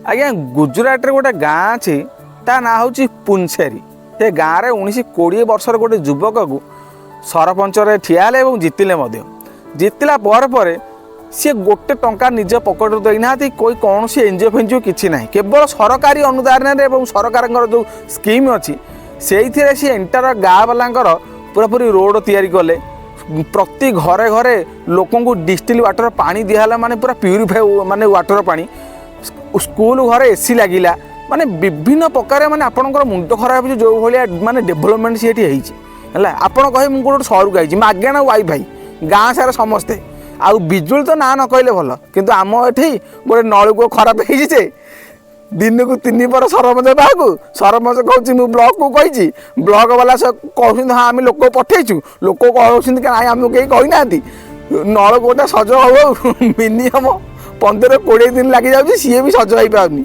ଆଜ୍ଞା, ଗୁଜୁରାଟରେ ଗୋଟେ ଗାଁ ଅଛି, ତା ନାଁ ହେଉଛି ପୁନସେରୀ। ସେ ଗାଁରେ 19-20 ବର୍ଷର ଗୋଟେ ଯୁବକକୁ ସରପଞ୍ଚରେ ଠିଆ ହେଲେ ଏବଂ ଜିତିଲେ ମଧ୍ୟ। ଜିତିଲା ପରେ ପରେ ସିଏ ଗୋଟେ ଟଙ୍କା ନିଜ ପକେଟରୁ ଦେଇନାହାନ୍ତି। କୌଣସି ଏନଜିଓ ଫେନଜିଓ କିଛି ନାହିଁ। କେବଳ ସରକାରୀ ଅନୁଦାନରେ ଏବଂ ସରକାରଙ୍କର ଯେଉଁ ସ୍କିମ୍ ଅଛି, ସେଇଥିରେ ସିଏ ଏଣ୍ଟାୟାର ଗାଁ ବାଲାଙ୍କର ପୁରାପୁରି ରୋଡ଼ ତିଆରି କଲେ। ପ୍ରତି ଘରେ ଘରେ ଲୋକଙ୍କୁ ଡିଷ୍ଟିଲ୍ ୱାଟର ପାଣି ଦିଆହେଲା, ମାନେ ପୁରା ପ୍ୟୁରିଫାଏ ମାନେ ୱାଟର ପାଣି। ସ୍କୁଲ ଘରେ ଏସି ଲାଗିଲା। ମାନେ ବିଭିନ୍ନ ପ୍ରକାର, ମାନେ ଆପଣଙ୍କର ମୁଣ୍ଡ ଖରାପ ହେଇଯିବ, ଯେଉଁ ଭଳିଆ ମାନେ ଡେଭଲପମେଣ୍ଟ ସେଠି ହେଇଛି। ହେଲା, ଆପଣ କହିବେ ମୁଁ ଗୋଟେ ସହରକୁ ଆଇଛି। ମାଗଣା ୱାଇଫାଇ ଗାଁ ସାରା ସମସ୍ତେ, ଆଉ ବିଜୁଳି ତ ନାଁ ନ କହିଲେ ଭଲ। କିନ୍ତୁ ଆମ ଏଠି ଗୋଟେ ନଳକୂଅ ଖରାପ ହେଇଛି ଯେ ଦିନକୁ ତିନି ଥର ସରପଞ୍ଚ ପାଖକୁ। ସରପଞ୍ଚ କହୁଛି ମୁଁ ବ୍ଲକକୁ କହିଛି, ବ୍ଲକ ବାଲା ସେ କହୁଛନ୍ତି ହଁ, ଆମେ ଲୋକ ପଠେଇଛୁ। ଲୋକ କହୁଛନ୍ତି କି ନାଇଁ, ଆମକୁ କେହି କହିନାହାନ୍ତି। ନଳକୂଅଟା ସଜ ହଉ ହଉ ମିନିମମ୍ 15-20 ଦିନ ଲାଗିଯାଉଛି, ସିଏ ବି ସଜ ହେଇପାରୁନି।